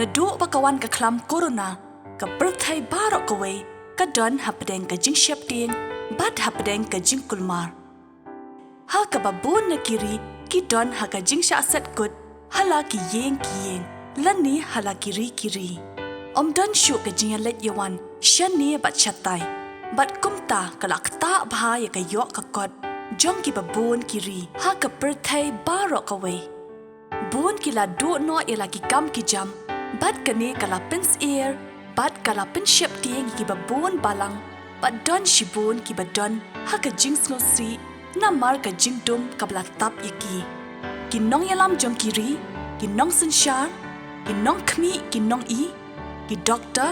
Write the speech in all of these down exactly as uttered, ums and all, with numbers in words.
Naduh ba ka wan ka khlam corona, ka pyrthei baroh kawei ka don hapdeng ka jingsheptieng bad hapdeng ka jingkulmar. Ha kaba bun na ki ri ki don ha ka jingshah set kut ha la ki ïing ki ïing lane ha la ki ri ki ri. Ym don shuh ka jingïaleit ïawan shane bad shatai, bad kumta ka la ktah bha ïa ka ïoh ka kot jong kiba bun ki ri ha ka pyrthei baroh kawei. Bun ki la duh noh ïa la ki kam ki jam, bad kane ka la pynsyier bad ka la pynsheptieng ïa kiba bun balang, bad don shibun kiba don ha ka jingsngewsih namar ka jingdum kaba la tap ïa ki. Ki nongïalam jong ki ri, ki nongsynshar, ki nongkhmih ki nong-i, ki doktor,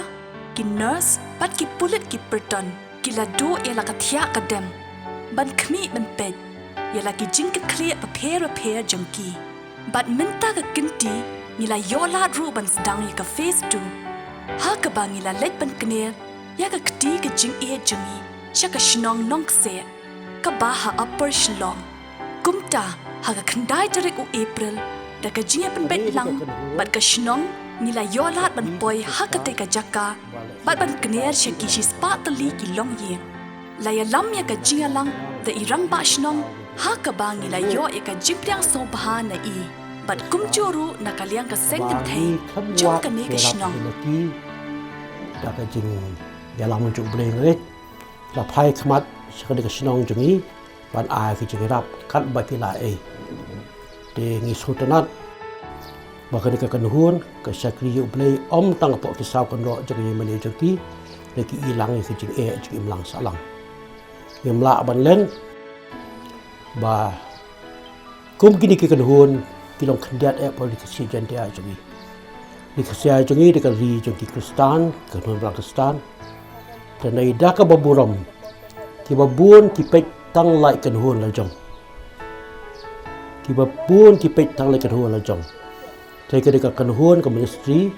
ki nurse bad ki pulit ki pyrton ki la duh ïa la ka thiah ka dem ban khmih ban peit ïa la ki jingkitkhlieh bapher bapher jong ki. Bad mynta ka kynti ngi la ïoh lad ruh ban sdang ïa ka phase two, ha kaba ngi la leit ban kner ïa ka kti ka jingïeit jong ngi sha ka shnong Nongkseh kaba ha Upper Shillong. Kumta, ha ka khyndai tarik u April, da ka jingïapynbeit lang bad ka shnong, ngi la ïoh lad ban poi ha katei ka jaka bad ban kner sha ki shispah tylli ki longïing. La ïalam ïa ka jingïalang da i rangbah shnong, ha kaba ngi la ïoh ïa ka jingpdiang sngewbha na i bad kumjuh ruh na ka liang ka seng kynthei jong kane ka shnong. Da ka jingïalam jong U Blei, ngi la phai khmat sha kane ka shnong jong ngi ban ai ka jingïarap katba phi la ei. Te ngi sngewtynnat ba kane ka kynhun ka shakri ïa U Blei, ym tang hapoh ki saw kynroh jong ka ïingmane jong ki, te ki i lang ïa ka jingeh jingimlang sahlang. Ngim lah ban len ba kum kine ki kynhun ki long khyndiat eh hapoh ri Khasi Jaiñtia jong ngi. Ri Khasi jong ngi dei ka ri jong ki Khristan, kynhun balang Khristan. Te ngi da kaba burom, kiba bun ki peit tang la i kynhun la jong, kiba bun ki peit tang la i kynhun la jong. Te ka dei ka kynhun, ka ministry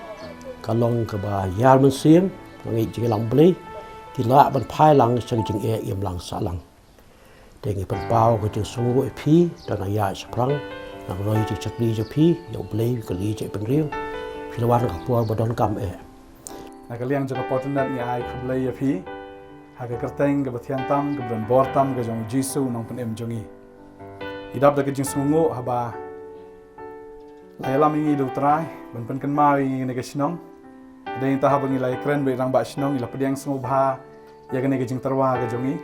ka long kaba ïar mynsiem, ka ngi jingïalam Blei, ki lah ban phai lang sha ka jingeh imlang sahlang. Te ngi pynpaw ka jingsngewnguh ïa phi, da nang ïaid shaphrang, nang roi jingshakri jong phi ïa U Blei, ka ri jong i bynriew. Phi la wan ha ka por ba donkam eh. Na ka liang jong ka por tynnat ngi ai khublei ïa phi ha ka kyrteng kaba thiang tam, kaba don bor tam ka jong U Jisu U Nongpynim jong ngi. Ngi dap da ka jingsngewnguh haba la ïalam ïa ngi da U Trai ban pynkynmaw ïa ngi kane ka shnong. Dei ngi, haba ngi la ïakren bad i rangbah shnong, ngi la pdiang sngewbha ïa kane ka jingtyrwa ka jong ngi.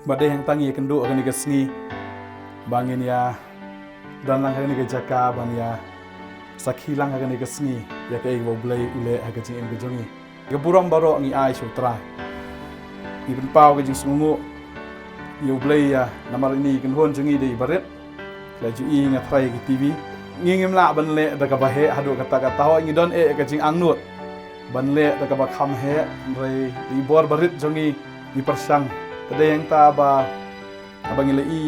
Bad dei hangta ngi ïakynduh ha kane ka sngi ba ngin ïa don lang ha kane ka jaka ban ïa sakhi lang ha kane ka sngi ïa kaei kaba U Blei u leh ha ka jingim ka jong ngi. Ka burom baroh ngi ai sha U Trai. Ngi pynpaw ka jingsngewnguh ïa U Blei ïa namar ine i kynhun jong ngi dei i barit. La ju i nga trai ki T V. Ngi ngim lah ban leh da kaba heh haduh katta katta, hooid ngi don eh ka jingangnud ban leh da kaba kham heh, hynrei i bor barit jong ngi ngi pyrshang. Te dei hangta ba, haba ngi la i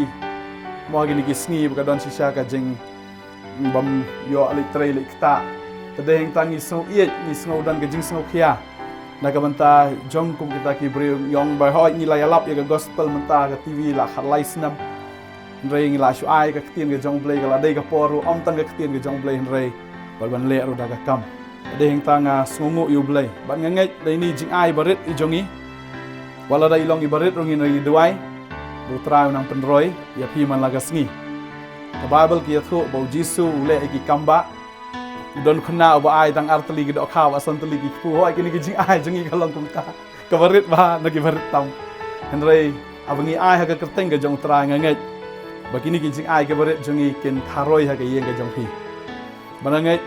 mo ha kine ki sngi ba ka don shisha ka jingbym ïoh leit trei leit ktah. Te dei hangta ngi sngew ïeit, ngi sngew don ka jingsngewkhia na ka bynta jong kum kita ki briew, ngi ong ba hooid ngi la ïalap ïa ka gospel mynta ha ka T V la khatlai snem. Hynrei ngi la shu ai ka ktien ka jong U Blei, ka la dei ka por ruh ym tang ka ktien ka jong U Blei hynrei bad ban leh ruh da ka kam. Dei hangta nga sngewnguh ïa U Blei bad nga ngeit da ine i jingai barit i jong ngi, wat lada i long i barit ruh ngi, ngi duwai ba U Trai un nang pynroi ïa phi man la ka sngi. Ka Baibl ka ïathuh ba U Jisu u leh ïa ki kam ba u don khynnah uba ai tang ar tylli ki dohkha bad san tylli ki kpu. Hooid kine ki jingai jong ngi ka long kumta, ka barit bha na ki barit tam. Hynrei haba ngi ai ha ka kyrteng ka jong U Trai nga ngeit ba kine ki jingai ki barit jong ngi kin kharoi ha ka ïing ka jong phi. Bad nga ngeit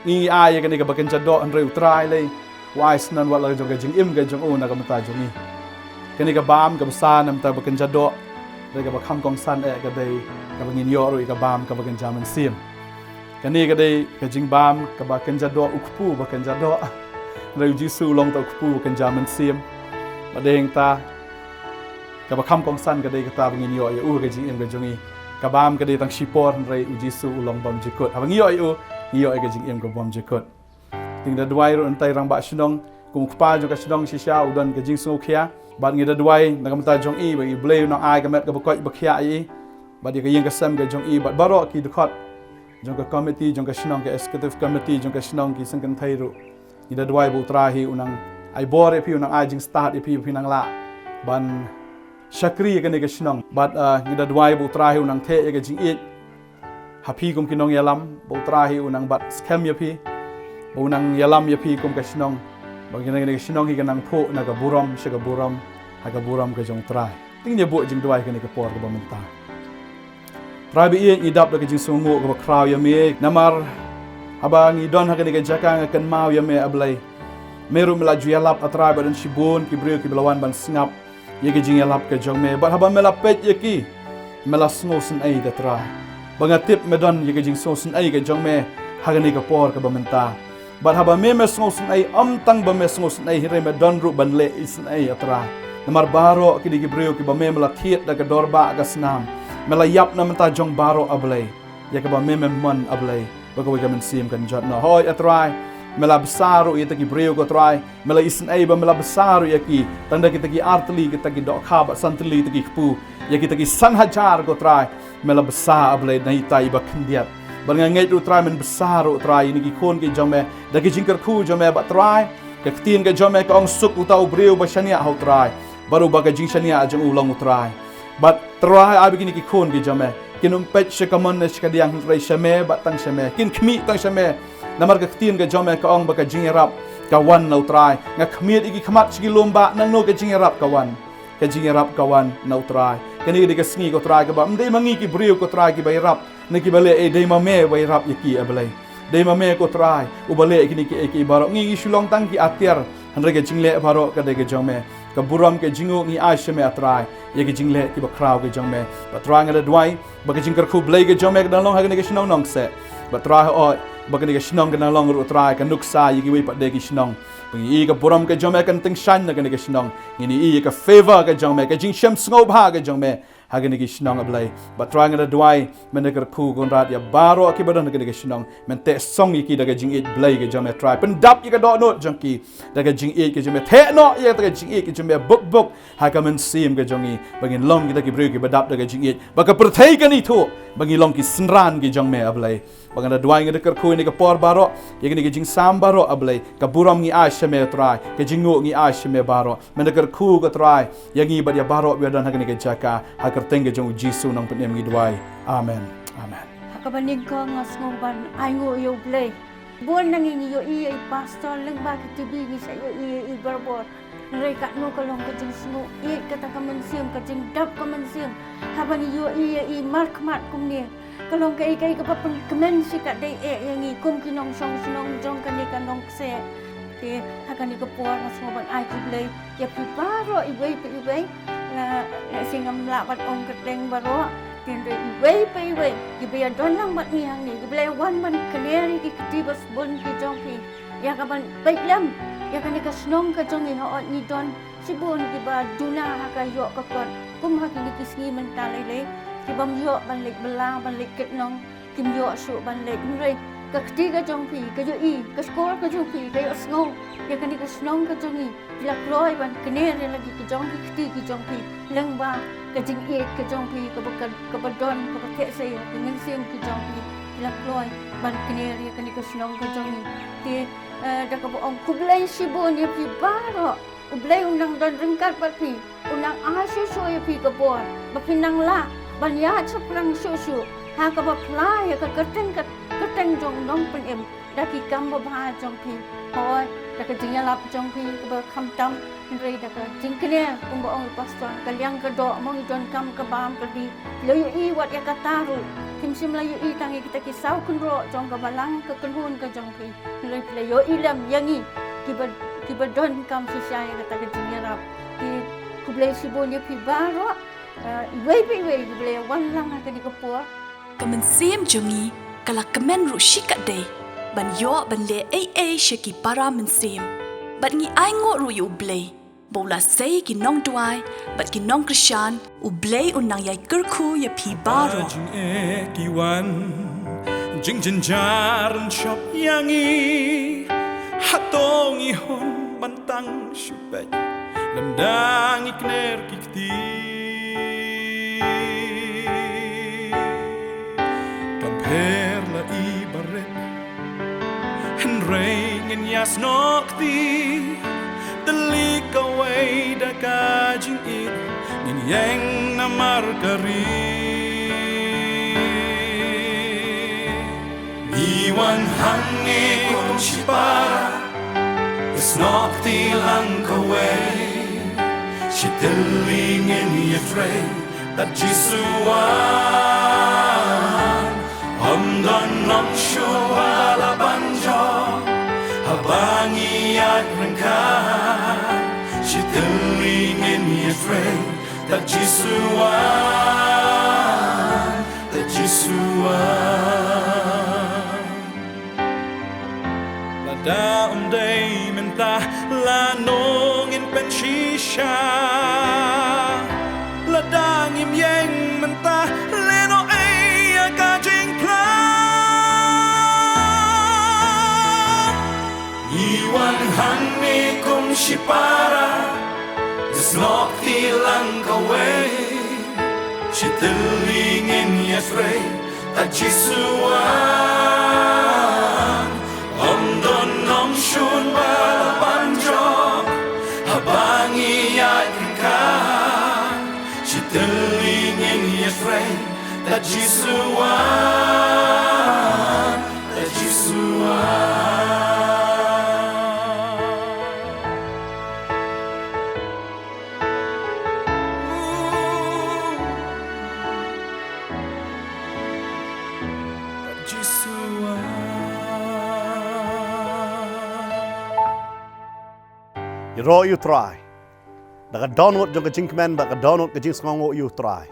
ngi ai ïa kane kaba kynja doh hynrei U Trai lei u ai sngewbha wat la ka jong ka jingim ka jong u na ka bynta jong ngi. Kane ka bam kaba sa na ka bynta ba kynja doh, dei kaba kham kongsan eh ka dei kaba ngin ïoh ruh ïa ka bam kaba kynja mynsiem. Kane ka dei ka jingbam kaba kynja doh, u kpu ba kynja doh. Hynrei U Jisu u long ta u kpu ba kynja mynsiem. Bad dei hangta kaba kham kongsan ka dei kata ba ngin ïoh ïa u ha ka jingim ka jong ngi. Ka bam ka dei tang shipor hynrei U Jisu u long bymjukut. Haba ngi ïoh ïa u, ngi ïoh ïa ka jingim ka bymjukut. Te ngi da duwai ruh na ka bynta i rangbah shnong, kum u kpa jong ka shnong shisha u don ka jingsngewkhia. Bad ngi da duwai na ka bynta jong i ba U Blei un nang ai ka met kaba koit ba khiah ïa i bad ïa ka ïing ka sem ka jong i bad baroh ki dkhot jong ka committee jong ka shnong, ka executive committee jong ka shnong, ki seng kynthei ruh. Ngi da duwai ba U Trai hi u nang ai bor ïa phi, u nang ai jingstad ïa phi, phi nang lah ban shakri ïa kane ka shnong. Bad, ah, ngi da duwai ba U Trai hi u nang theh ïa ka jingïeit ha phi kum ki nongïalam, ba U Trai hi u nang bat skhem ïa phi, ba u nang ïalam ïa phi kum ka shnong, ba kane ka shnong hi kan nang phuh na ka burom sha ka burom, ha ka burom ka jong U Trai. Te ngin ïa buh jingduwai ha kane ka por kaba mynta. Trai ba ïeit, ngi dap da ka jingsngewnguh kaba khraw ïa me, namar haba ngi don ha kane ka jaka nga kynmaw ïa me, A Blei. Me ruh me la ju ïalap, A Trai, ba don shibun ki briew kiba la wan ban sngap ïa ka jingïalap ka jong me. Bad haba me la peit ïa ki, me la sngewsynei, A Trai. Ba nga tip me don ïa ka jingsngewsynei ka jong me ha kane ka por kaba mynta. Bad haba me, me sngewsynei, ym tang ba me sngewsynei, hynrei me don ruh ban leh isynei, A Trai. Namar baroh kine ki briew kiba me, me la thied da ka dor ba ka snam, me la ïap na bynta jong baroh, A Blei, ïa kaba me, me mon, A Blei, ba kawei ka mynsiem kan jot noh. Hooid, A Trai, me la bsa ruh ïa kita ki briew, ko Trai, me la isynei, ba me la bsa ruh ïa ki, tang da kita ki ar tylli kita ki dohkha bad san tylli kita ki kpu, ïa kita ki san hajar, ko Trai, me la bsa, A Blei, na ita iba khyndiat. Bad nga ngeit ruh, Trai, men bsa ruh, Trai, ïa kine ki khun ki jong me da ki jingkyrkhu jong me, bad, Trai, ka ktien ka jong me ka ong, suk uta u briew ba shaniah ha U Trai, bad uba ka jingshaniah jong u long U Trai. Bad, Trai, ai ba kine ki khun ki jong me kin ym peit sha ka mon ne sha ka diang, hynrei sha me, bad tang sha me, kin khmih tang sha me. Namar ka ktien ka jong me ka ong ba ka jingïarap ka wan na U Trai. Nga khmih ïa ki khmat sha ki lum, ba nangno ka jingïarap ka wan? Ka jingïarap ka wan na U Trai. Kane ka dei ka sngi, ko Trai, kaba ym dei ma ngi ki briew, ko Trai, kiba ïarap ne kiba leh, eh, dei ma me ba ïarap ïa ki, A Blei. Dei ma me, ko Trai, uba leh ïa kine kiei kiei baroh. Ngi, ngi shu long tang ki atiar, hynrei ka jingleh baroh ka dei ka jong me. Ka burom, ka jingnguh ngi ai sha me, A Trai, ïa ka jingleh kiba khraw ka jong me. Bad, Trai, nga da duwai ba ka jingkyrkhu Blei ka jong me kan nang long ha kane ka shnong Nongkseh. Bad, Trai, hooid, ba kane ka shnong kan nang long ruh, Trai, ka nuksa ïa kiwei pat de ki shnong. Ba ngi ïohi ka burom ka jong me kan tyngshaiñ na kane ka shnong. Ngin ïohi ïa ka favor ka jong me, ka jingshem sngewbha ka jong me ha kane ka shnong, A Blei. Bad, Trai, nga da duwai, men da kyrkhu, Kynrad, ïa baroh kiba don ha kane ka shnong. Men teh song ïa ki da ka jingïeit Blei ka jong me, Trai. Pyndap ïa ka dohnud jong ki da ka jingïeit ka jong me. Theh noh ïa ka jingïeit ka jong me buk buk ha ka mynsiem ka jong ngi, ba ngin long kita ki briew kiba dap da ka jingïeit, ba ka pyrthei kan ithuh ba ngi long ki synran ki jong me, A Blei. Ba nga da duwai, nga da kyrkhu ïa kane ka por baroh, ïa kane ka jingsam baroh, A Blei. Ka burom ngi ai sha me, Trai, ka jingnguh ngi ai sha me baroh. Men da kyrkhu, ko Trai, ïa ngi bad ïa baroh ba don ha kane ka jaka. Ha ka kyrteng ka jong U Jisu Nongpynim ngi duwai. Amen. Amen. Ha kaba nyngkong nga sngew ban ainguh ïa U Blei. Bun na ngi ngi ïohi ïa i pastor lyngba ka T V, ngi sa ïohi ïa i barabor. Hynrei katno ka long ka jingsngewieit, kata ka mynsiem, ka jingdap ka mynsiem haba ngi ïohi ïa i markhmat kumne. Ka long kaei kaei kaba pynkmen shikatdei eh ïa ngi kum ki nongshong shnong jong kane ka Nongkseh. Te ha kane ka por nga sngew ban ai khublei ïa phi baroh iwei pa iwei. La, la shu ngam lah ban ong kyrteng baroh. Te hynrei iwei pa iwei kiba ïadon lang bad ngi hangne, kiba la wan ban kner ïa ki kti ba sbun ki jong phi, ïa ka ban peit lem ïa kane ka shnong ka jong ngi. Hooid, ngi don shibun kiba duna ha ka ïoh ka kot, kum ha kine ki sngi mynta lei lei, ki bym ïoh ban leit bylla, ban leit kit nong, kim ïoh shuh ban leit. Hynrei ka kti ka jong phi ka ïohi, ka skul ka jong phi ka ïohsngew ïa kane ka shnong ka jong ngi. Phi la kloi ban kner ïa la ki jong ki kti ki jong phi lyngba ka jingïeit ka jong phi, kaba, ka, kaba don, kaba theh sei ha ki mynsiem ki jong phi. Phi la kloi ban kner ïa kane ka shnong ka jong ngi. Te, eh, da kaba ong khublei shibun ïa phi baroh. U Blei un nang don ryngkat bad phi, un nang ai shuh shuh ïa phi ka bor ba phin nang lah ban ïaid shaphrang shuh shuh ha kaba pla ïa ka kyrteng, ka kyrteng jong u Nongpynim da ki kam babha jong phi. Hooid, da ka jingïalap jong phi kaba khamtam, hynrei da ka jingkner kumba ong u pastor, ka liang ka doh, mo ngi donkam ka bam ka dih. Phi la ïohi wat ïa kata ruh, phim shym la ïohi tang ïa kita ki saw kynroh jong ka balang ka kynhun ka jong phi. Hynrei phi la ïohi lem ïa ngi kiba, kiba donkam shisha ïa kata ka jingïarap. Te khublei shibun ïa phi baroh, eh, iwei pa iwei kiba la wan lang ha kane ka por. Ka mynsiem jong ngi ka la kmen ruh shikatdei ban ïoh ban leh ei ei sha ki para mynsiem. Bad ngi ainguh ruh ïa U Blei ba u la sei ki nongduwai bad ki nongkyrshan. U Blei un nang ïai kyrkhu ïa phi baroh. Jingeh ki wan, jingjynjar yn shop ïa ngi. Hato ngi hun ban tang shu peit lymda ngi kner ki kti? Kam pher la Ngin ïa snoh kti tylli kawei da ka jingïeit, ngin ïeng namar ka ri. Ngi wan hangne kum shipara, snoh kti lang kawei, shi tylli ngin ïatrei, tad Jisu wan. Ym don nongshun ba la ban jop, haba ngi ïaid ryngkat, shi tylli ngin ïatrei, tad Jisu wan, tad Jisu wan. Lada ym dei mynta, lano ngin pynshisha? Lada ngim ïeng mynta, lano ei ïa ka jingplang? Ngi wan hangne kum shipara, snoh kti lang kawei, shi tylli ngin ïatrei, tad Jisu wan. Ym don nongshun ba la ban jop, haba ngi ïaid ryngkat, shi tylli ngin ïatrei, tad Jisu wan, tad Jisu wan. Ïaroh ïa U Trai da ka download jong ka jingkmen bad ka download ka jingsngewnguh ïa U Trai.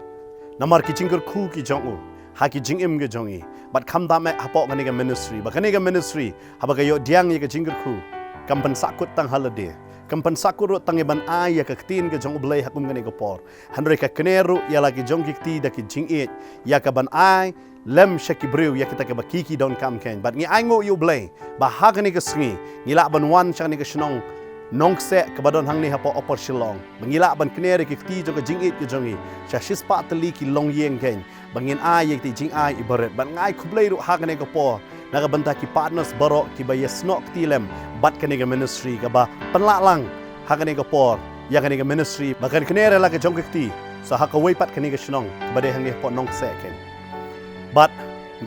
Namar ki jingkyrkhu ki jong u ha ki jingim ki jong ngi, bad khamtam eh hapoh kane ka ministry, ba kane ka ministry haba ka ïoh pdiang ïa ka jingkyrkhu, kam pynsahkut tang ha lade, kam pynsahkut ruh tang ïa ban ai ïa ka ktien ka jong U Blei ha kum kane ka por. Hynrei ka kner ruh ïa la ki jong ki kti da ki jingïeit, ïa ka ban ai lem sha ki briew ïa kita kiba ki ki donkam kein. Bad ngi ainguh ïa U Blei ba ha kane ka sngi ngi lah ban wan sha kane ka shnong Nongkseh kaba don hangne hapoh Upper Shillong, ba ngi lah ban kner ïa ki kti jong ka jingïeit ka jong ngi sha shispah tylli ki longïing kein, ba ngin ai ïa kita ki jingai iba rit. Bad nga ai khublei ruh ha kane ka por na ka bynta ki partners baroh kiba ïa snoh kti lem bad kane ka ministry, kaba pynlah lang ha kane ka por ïa kane ka ministry ba kan kner ïa la ka jong ki kti sa ha kawei pat kane ka shnong kaba dei hangne hapoh Nongkseh kein. Bad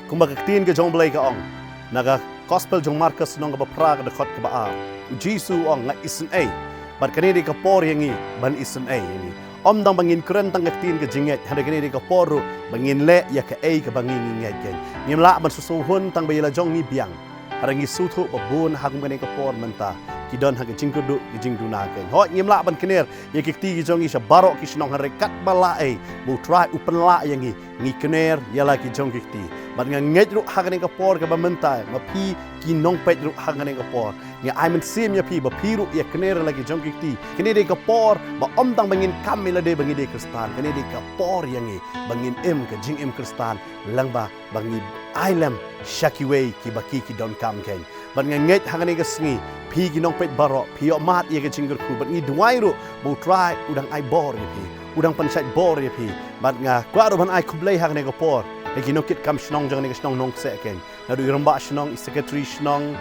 kumba ka ktien ka jong U Blei ka ong na ka Gospel jong u Markos, lynnong kaba phra, ka dkhot kaba ar, U Jisu u ong, "Nga isynei, bad kane dei ka por ïa ngi ban isynei ïa ngi." Ym tang ba ngin kren tang ka ktien ka jingngeit, hynrei kane dei ka por ruh ba ngin leh ïa kaei kaba ngi ngi ngeit kein. Ngim lah ban sngewhun tang ba ïa la jong ngi biang, hynrei ngi sngewthuh ba bun ha kum kane ka por mynta ki don ha ka jingkyrduh ka jingduna kein. Hooid, ngim lah ban kner ïa ki kti ki jong ngi sha baroh ki shnong, hynrei katba lah ei ba U Trai u pynlah ïa ngi, ngi kner ïa la ki jong ki kti. Bad nga ngeit ruh ha kane ka por kaba mynta, ma phi ki nongpeit ruh ha kane ka por, nga ai mynsiem ïa phi ba phi ruh ïa kner ïa la ki jong ki kti. Kane dei ka por ba ym tang ba ngin kam ïa lade ba ngi dei Khristan, kane dei ka por ïa ngi ba ngin im ka jingim Khristan lyngba ba ngi ai lem sha kiwei kiba ki ki donkam kein. Bad nga ngeit ha kane ka sngi phi ki nongpeit baroh phi ïoh mad ïa ka jingkyrkhu, bad ngi duwai ruh ba U Trai u dang ai bor ïa phi, u dang pynshait bor ïa phi. Bad nga kwah ruh ban ai khublei ha kane ka por ïa ki nongkitkam shnong jong kane ka shnong Nongkseh kein, naduh i rangbah shnong, i secretary shnong,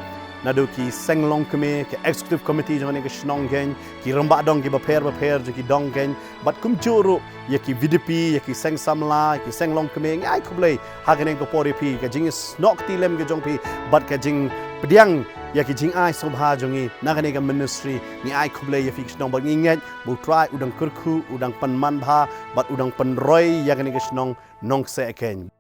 naduh ki seng longkmie, ki executive committee jong kane ka shnong kein, ki rangbah dong kiba pher bapher jong ki dong kein, bad kumjuh ruh ïa ki V D P, ïa ki seng samla, ïa ki seng longkmie. Ngi ai khublei ha kane ka por ïa phi, ka jingsnoh kti lem ka jong phi bad ka jingpdiang ïa ki jingai sngewbha jong ngi na kane ka ministry. Ngi ai khublei ïa phi ki shnong, bad ngi ngeit ba U Trai u dang kyrkhu, u dang pynman bha bad u dang pynroi ïa kane ka shnong Nongkseh kein.